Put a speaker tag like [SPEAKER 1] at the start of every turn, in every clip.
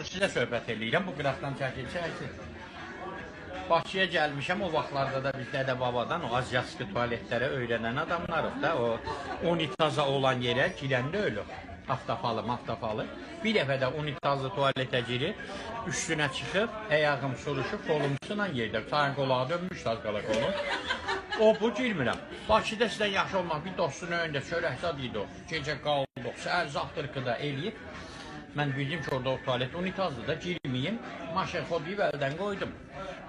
[SPEAKER 1] Sizə söhbət eləyirəm, bu qıraqdan çəkil, çəkil. Bakıya gəlmişəm, o vaxtlarda da biz dədə-babadan o azyaski tualetlərə öyrənən adamlarıq da, o unitaza olan yerə girəndə ölür. Aftafalı, maftafalı. Bir dəfə də unitazlı tualetə girib, üstünə çıxıb, ayağım suruşub, qolumsuna yerdə. Çayın qolağa dönmüşdü az qala qolum. O, bu girmirəm. Bakıda sizdən yaxşı olmaz. Bir dostun önündə çörək zad idi o. Gecə qaldıq, səhər zavtrkı da eləyib. Mən bildim ki, orada o tualet unitazlı da girməyim. Maşın xodlayıb əldən qoydum.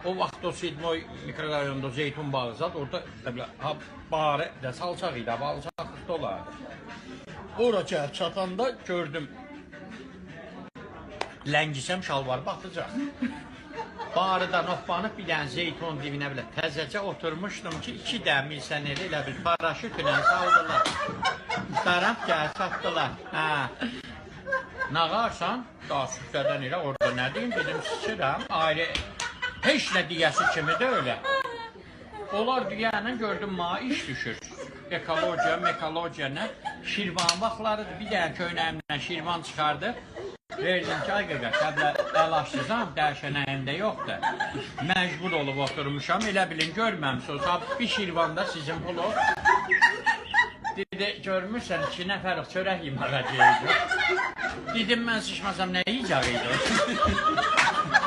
[SPEAKER 1] O vaxt o Sidmoy mikrorayonda Zeytun bağı zad, orada belə, ha, barı də salçaq idi, alçaqlıqda olardı. Ora gəlib çatanda gördüm, ləngisəm şalvar batacaq. Barıdan hoppanıb bir dənə zeytun dibinə belə təzəcə oturmuşdum ki, iki dənə milsioneri elə bir paraşütlə saldılar. Daraq gəl çatdılar. Hə. Nağarsan, daha süfrədən elə orada nə deyim, dedim sıçıram, ayrı heç nə deyəsi kimi də öyle. Onlar deyənlə gördüm, ma iş düşür. Ekologiya, mekologiya nə? Şirvan vaxtlarıdır, bir dənə köynəyimdən Şirvan çıxardı. Verdim ki, ay qaqa, təblə əl açdızam, dərşənəyimdə yoxdur. Məcbur olub oturmuşam, elə bilin, görməmişsiniz. Bir Şirvanda sizin pulu. Dedi, görmürsən, 2 nəfər çörək yeməyə gedir. Dedim, mən sıçmasam nə yiyəcək idi?